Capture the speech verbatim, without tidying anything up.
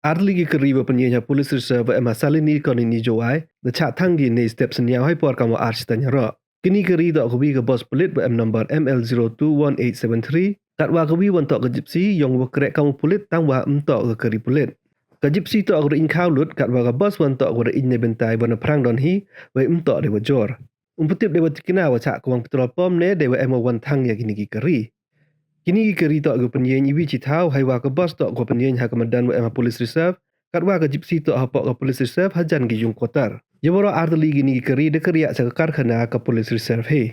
Ar tylli ki kari wa pynyieñ ha Police Reserve wa em ha Salini Colony, Jowai, da chah thang ki nei step synñiaw heipor kamwa ar chitai ñiaroh. Kini ki kari toh kawi ka bus pulit wa em number M L zero two one eight seven three, katwa kawi wan toh ka Gypsy, yong wa kreh kam u pulit tangwa ym toh ka kari pulit. Ka Gypsy toh ka da iñ khaw lut, katwa ka bus wan toh ka da iñ neibynta wa na phrang donhi, wei ym toh dei wa jor. Um pu tip dei wa tikna wa chah ka wang petrol pump ne dei wa em wa wan thang ya kini ki kari. Kini ki kari toh ka pynyieñ iwi chi thaw, heiwa ka bus toh ka pynyieñ ha ka madan wa em ha Police Reserve, katwa ka Gypsy toh hapoh ka Police Reserve hajan ki yung quarter. Ya waroh ar tylli kini ki kari da kariah cha ka karkhana ka Police Reserve hi.